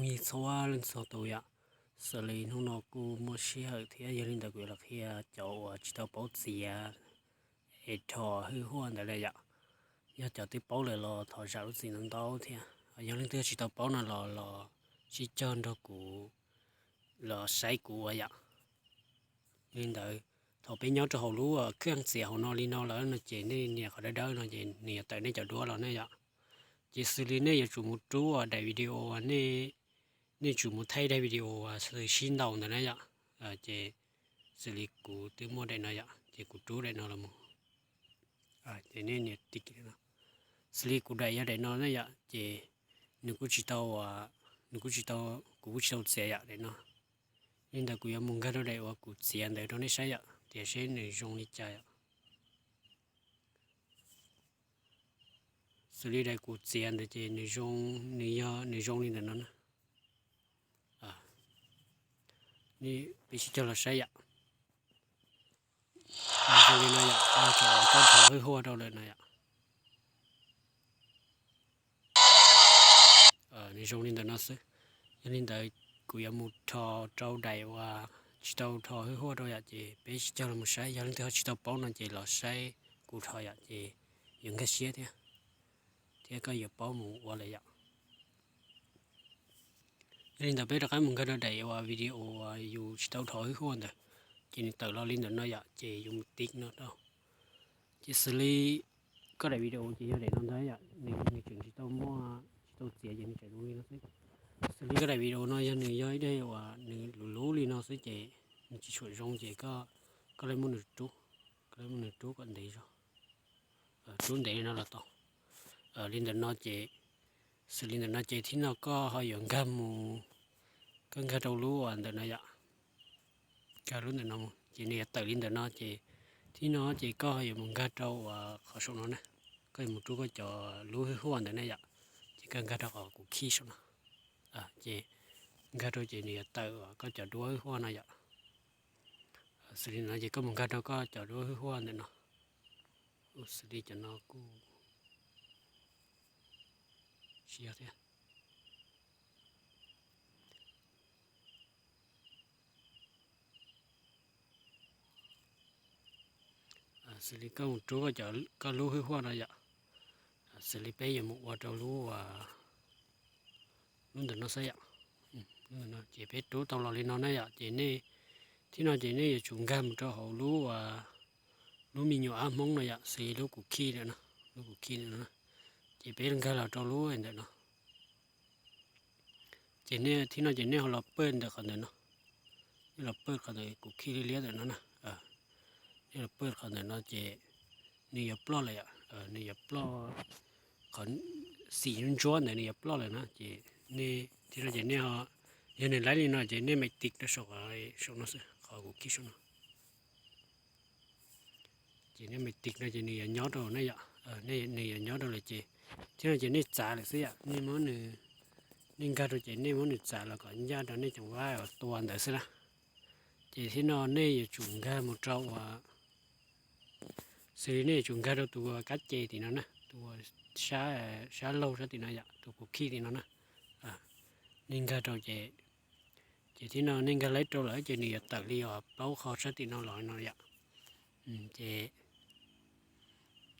Txhua leej txhua tus yom, xws li hnub no kuj muaj sij hawm thiab yog li ntawd kuv yuav los qhia cov uas tsis tau paub txiav es rho hwj huaj ntawd na yom. Yog cov twb paub lawm los thov zam lub txim ntau ntau thiab, yog leej twg tsis tau paub no los los sib cog nrog kuv los saib kuv ua yom. Li ntawd, thaum peb nyob rau hauv lub khaj txiav hauv no li no lawm no ces nej nias qhov dawb dawb no ces nws yuav tawm nej cov duab los ne yom. Ces xws li nej yuav tsum mus rub daim video, nej tsum mus thaij daim video xws sib ntaus ntawd na yom. Ces xws li kuv twb muaj daim no yom, ces kuv rub daim no los mus. Ces nej nias tiv, xws li kuv daim yog daim no ne yom, ces nws kuj tsis tau, nws kuj tsis tau, kuv kuj tsis tau txiav yom daim no. Li ntawd kuv yuav mus nkag rau daim uas kuv txiav ntawd rau nej saib yom, tias seb nws zoo li cas yom. Xws li daim kuv txiav ntawd ces nws zoo, nws yog nws zoo li ntawm no na. Peb sib cog los saib yom. Nws zoo li no yom, tau rho hwj huaj rau lawm no yom. Nws zoo li ntawm no xwb. Yog li ntawd kuv yuav mus rho rau daim uas tsis tau rho hwj huaj rau yom, ces peb sib cog los mus saib. Yog leej twg ho tsis tau paub no ces los saib kuv rho yom, ces yuav nkag siab thiab, thiab koj yuav paub mus ua lawm yom. Yog li ntawd peb rov qab mus nkag rau daim uas video uas yus tsis tau rho hwj huaj ntawd, ces nws tawm los li ntawm no yom, ces yus mus tiv no rau. Ces xws li koj daim video ces yog daim no ntag yom, nws tseem tsis tau muaj, tsis tau txiav ces nws tseem zoo li no xwb. Xws li koj daim video no yog nws yog ib daim uas nws luv luv li no xwb ces nws tsis tshua zoo ces koj, koj li muab nws rub, koj li muab nws rub kom ntev zog, rub ntev li no los tau. Li ntawm no ces, xws li ntawm no ces thib no koj ho yuav nkag mus, koj nkag rau lub uas ntawm no yom, nkag lub ntawm no mus ces nws yuav tawm li ntawm no ces thib no ces koj ho yuav mus nkag rau uas qhov saum no na, koj yuav mus rub koj cov lub hwj huaj ntawm na yom, ces koj nkag rau qhov kuv khij saum no, ces nkag rau ces nws yuav tawm uas koj cov duab hwj huaj no yom. Xws li no ces koj mus nkag rau koj cov duab hwj huaj ntawm no. Xws li cov no kuj tsis yog thiab. Xws li koj mus rub koj cov, koj lub hwj huaj no yom. Xws li peb yuav mus ua rau lub, lub ntawm no xwb yom. Ces peb rub tau los li no na yom, ces nej, thib no ces nej yuav tsum nkag mus rau hauv lub, lub me nyuam ab hmoob no yom, xws li lub kuv khij ntawm no, lub kuv khij ntawm no, ces peb nkag los rau lub ntawm no. Ces nej thib no ces nej ho los pawj ntawm qhov ntawm no, nej los pawj qhov ntawm kuv khij liab liab ntawm no na, nej los pawj qhov ntawm no ces nws yuav ploj lawm yom, nws yuav ploj, qhov xim ntsuab ntawd nws yuav ploj lawm na, ces nej thib no ces nej, yog nws laib li no ces nej mam tiv rau saum, saum no xwb, qhov kuv khij saum no. Ces nej mam tiv no ces nws yuav nyob rau na yom, nws yuav nyob rau lawm ces thib no ces nej txav lawm xwb yom, nej muab nws, nej nkag rau ces nej muab nws txav los kom ncaj rau nej cov vab uas tua ntawd xwb na. Ces thib no nej yuav tsum nkag mus rau uas, xws li nej yuav tsum nkag rau tus kab ce tim no na, tus sab, sab laug sab tim no yom, tus kuv khij tim no na. Nej nkag rau ces, ces thib no nej nkag laib rau lawm ces nws yuav tawm li uas plaub qho sab tim no los no yom. Ces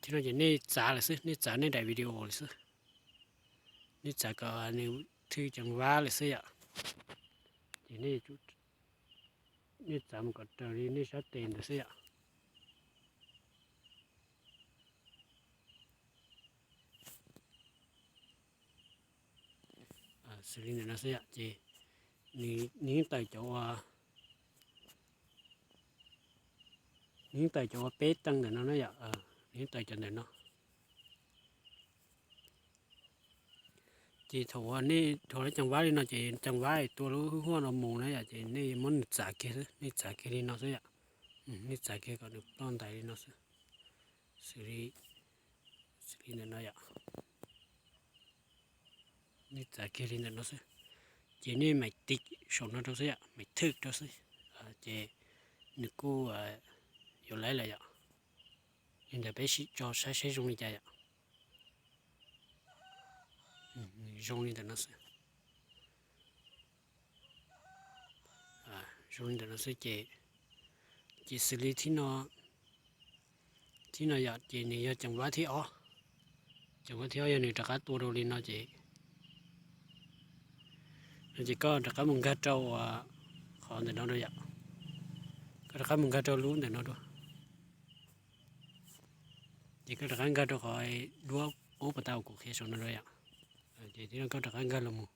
thib no ces nej txav lawm xwb, nej txav nej daim video lawm xwb, nej txav kom nws thwj ceev vab lawm xwb yom. Ces nej txav mus kom raws li nej sab tes ntawd xwb yom. Xws li ntawm no xwb yom, ces nws yeej tawm cov uas, nws yeej tawm cov uas peb teev ntawm no na yom, nws yeej tawm cov ntawm no. Ces thaum uas nej rho lub ceev vab li no ces ceev vab tua lub hwj huaj no mus na yom, ces nej muab nws txav kiag xwb, nej txav kiag li no xwb yom. Nej txav kiag kom nws ploj ntais li no xwb. Xws li, xws li ntawm no yom. Nej txav kiag li ntawm no xwb. Ces nej mam tiv saum no rau xwb yom, mam thwj rau xwb. Ces nws kuj yuav laib lawm yom. Li ntawd peb sim tso saib seb zoo li cas yom. Zoo li ntawm no xwb. Zoo li ntawm no xwb ces, ces xws li thib no, thib no yom, ces nws yog ceev vab thib ob. Ceev vab thib ob yog nws rov qab tua rau li no ces, no ces koj rov qab mus nkag rau uas qhov ntawm no dua yom. Koj rov qab mus nkag rau lub ntawm no dua. Ces koj rov qab nkag rau qhov duab qub pas tas uas kuv qhia saum no dua yom. Ces thib no koj rov qab nkag los mus,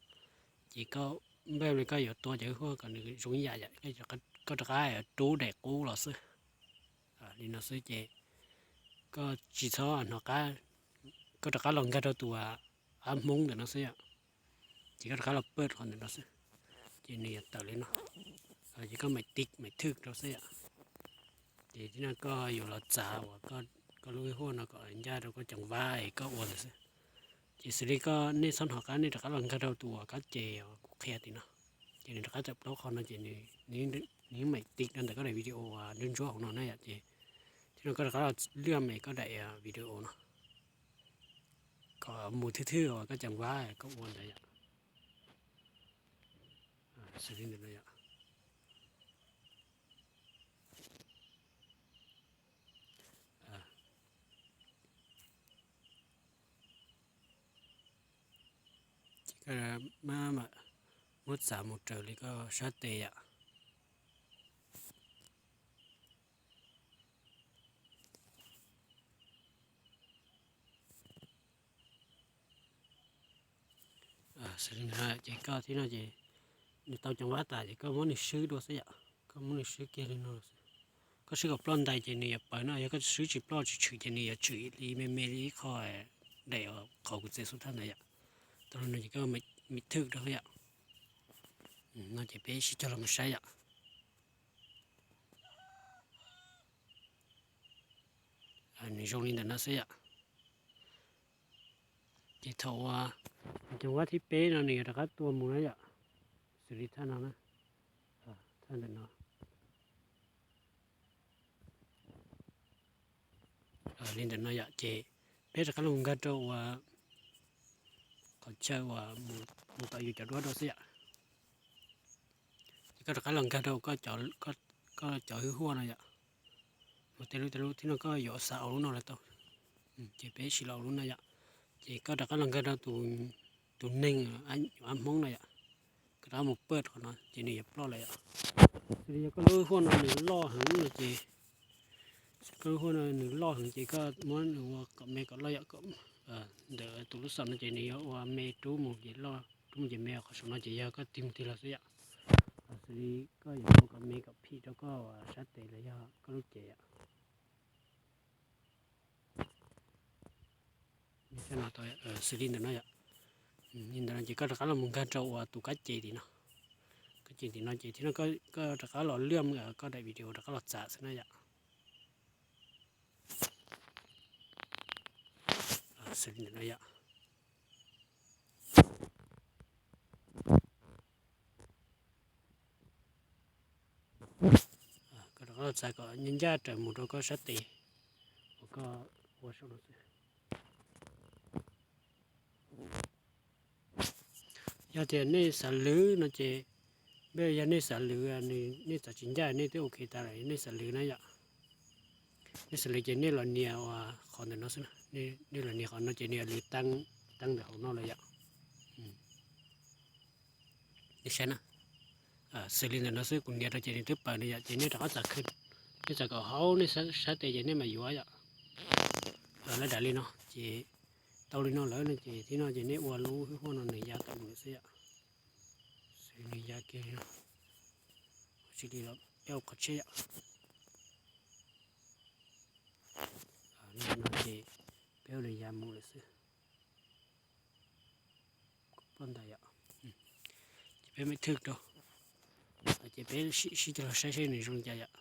ces koj npaj li koj yuav tua cov huaj kom nws zoo ib yam yom, koj rov qab rub daim qub los xwb. Li no xwb ces koj tsis txhob hnov qab, koj rov qab los nkag rau tus av hmoob ntawm no xwb yom. Ces koj rov qab los pawj qhov ntawm no xwb, ces nws yuav tawm li no. Ces koj maim tiv maim thwj rau xwb yom. Ces thib no koj yuav los txav uas koj lub huaj no kom ncaj rau koj ceev vab es koj ua ntawd xwb. Ces xws li koj nej txhob hnov qab nej rov qab los nkag rau tus uas kab ces uas kuv qhia tim no, ces nws rov qab tawm plaub qhov no ces nws maim tiv rau ntawm koj daim video uas ntsuab ntsuab hauv no na yom. Ces thib no koj rov qab los lwaj me koj daim video no kom mus thwj thwj uas koj ceev vab koj ua ntawd yom. Xws li ntawm no yom. Ces koj mam muab txav mus raws li koj sab tes yom. Xws li no ces koj thib no ces nws tau ceev vab tas ces koj muab nws swb dua xwb yom. Koj muab nws swb kiag li no xwb. Koj swb kom ploj ntais ces nws yuav pawv no, yog koj swb tsis ploj tsis tshwm ces nws yuav tshwm li me me li ib qho daim qhov kuv txiav xub thawj ntawd yom. Tau li no ces koj maim thwj rau yom. No ces peb sib cog los mus saib yom. Nws zoo li ntawm no xwb yom. Ces thaum uas ceev vab thib peb no nws yuav rov qab tua mus na yom. Xws li thaj no, thaj ntawm no. Li ntawm no yom, ces peb rov qab los nkag rau uas qhov chaw uas mus tom yus cov duab rau xwb yom. Ces koj rov qab los nkag rau koj cov hwj huaj no yom. Mus tej lub tej lub thib no koj yuav xav ua lub no los tau. Ces peb sim los ua lub no yom. Ces koj rov qab los nkag rau tus neeg ab hmoob no yom. Koj rov qab mus pawj qhov no ces nws yuav ploj lawm yom. Xws li yog koj lub hwj huaj no nws loj heev no ces, koj lub hwj huaj no nws loj heev ces koj muab nws ua kom me kom loj yom. Ntawm tus lub xom no ces nws yuav ua me rub mus ces loj, rub mus ces me, qhov saum no ces yog koj tig mus tig los xwb yom. Xws li koj yuav ua kom me kom phim rau koj sab tes los yog koj lub cev yom. Xws li ntawm no yom. Li ntawm no ces koj rov qab los mus nkag rau uas tus kab ces tim no. Kab ces tim no ces thib no koj rov qab los lwaj koj daim video rov qab los txav xwb na yom. Xws li ntawm no yom. Koj rov qab los txav kom ncaj ncaj raws mus rau koj sab tes uas koj ua saum no xwb. Yog tias nej xav lwv no ces, npaj yog nej xav lwv, nej txav tsis ncaj nej twb ok tas lawm, nej xav lwv na yom. Nej xav lwv ces nej los nias uas qhov ntawm no xwb, nej los nias qhov no ces nws yuav lwv teeb ntawm hauv no lawm yom. Nej saib na, xws li ntawm no xwb kuv nias rau ces nws twb pawv no yom, ces nej rov qab txav khwb, nej txav kom haub nej sab tes ces nej mam yuav yom. Lawv daim li no ces tau li no lawm no ces thib no ces nej ua lub hwj huaj no nws ya tau mus lawm xwb yom. Xws li nws ya kiag li no, tsis li los coj qhov tsheb yom. Li no ces peb ua nws ya mus lawm xwb. Poj ntais yom. Ces peb mam thwj rau, ces peb sib cog los saib seb nws zoo li cas yom.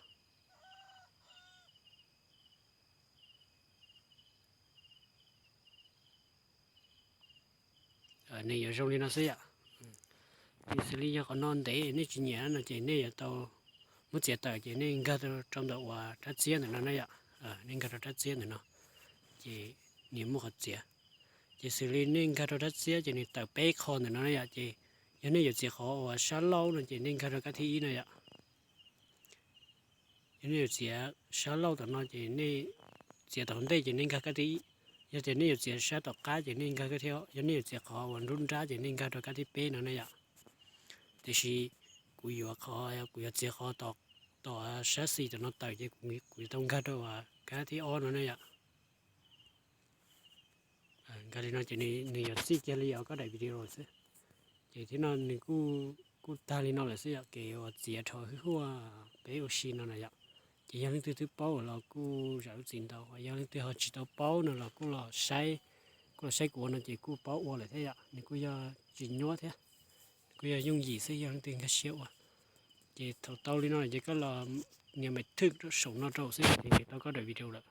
Nws yuav zoo li no xwb yom. Ces xws li yog qhov no ntev nej tsis nyiam no ces nej yuav tau muab txiav tawm ces nej nkag rau ntawm uas rab txiab ntawm no na yom. Nej nkag rau rab txiab ntawm no, ces nws muaj qhov txiav. Ces xws li nej nkag rau rab txiab ces nws tawm peb qho ntawm no na yom, ces yog nej yuav txiav qhov uas sab laug no ces nej nkag rau kab thib ib no yom. Nej yuav txiav sab laug tom no ces nej txiav tom ntej ces nej nkag kab thib ib. Yog tias nej yuav txiav sab tom qab ces nej nkag kab thib ob. Yog nej yuav txiav qhov uas nruab nrab ces nej nkag rau kab thib peb no ne yom. Tiam sis kuv yuav qhov, kuv yuav txiav qhov tom, tom sab xis tom no tawm ces kuv, kuv yuav tau nkag rau kab thib ob no ne yom. Nkag li no ces nws yuav txij kiag li os koj daim video lawm xwb. Ces thiab no nws kuj, kuj tag li no lawm xwb yom, kev uas txiav rho hwj huaj peb ua si no na yom. Ces yog leej twg twb paub los kuj zam lub txim ntau, yog leej twg ho tsis tau paub no los kuj los saib, kuj los saib kuv ua no ces kuj paub ua lawm thiab yom, nws kuj yog tsis nyuaj thiab, nws kuj yog yooj yim xwb yog leej twg nkag siab ua. Ces thaum tau li no ces koj los nias maj thwj saum no rau xwb ces nws tau koj daim video lawm.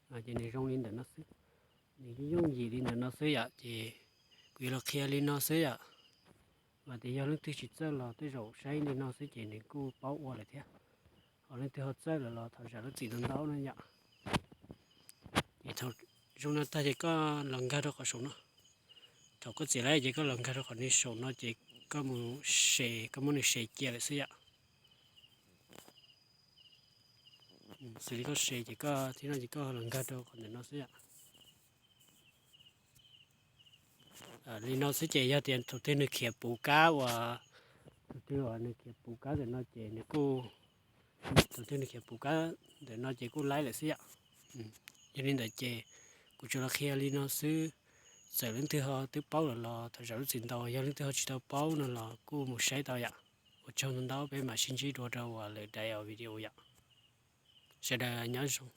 Ces nws zoo li ntawm no xwb, nws yooj yim li ntawm no xwb yom, ces kuv yuav los qhia li no xwb yom. Mas tias yog leej twg tsis txawj los tej zaum saib li no xwb ces nws kuj paub ua lawm thiab. Ho leej twg ho txawj lawm los thov zam lub txim ntau ntau na yom. Ces thaum zoo no tag ces koj los nkag rau qhov saum no. Thaum koj txiav lawm ces koj los nkag rau qhov nws saum no ces koj mus se, koj muab nws se cia lawm xwb yom. Xws li koj se ces koj thiab no ces koj los nkag rau qhov ntawm no xwb yom. Li no xwb ces yog tias thaum twg nws khiav puv kab uas, thaum twg uas nws khiav puv kab ntawm no ces nws kuj, thaum twg nws khiav puv kab ntawm no ces kuj laib lawm xwb yom. Yog li ntawd ces kuv tsuas los qhia li no xwb. Txawm leej twg ho twb paub lawm los thov zam lub txim ntau, yog leej twg ho tsis tau paub no los kuj mus saib tau yom. Ua tsaug ntau ntau, peb mam sib ntsib dua rau uas lwm daim video yom. Sawv daws nyob zoo.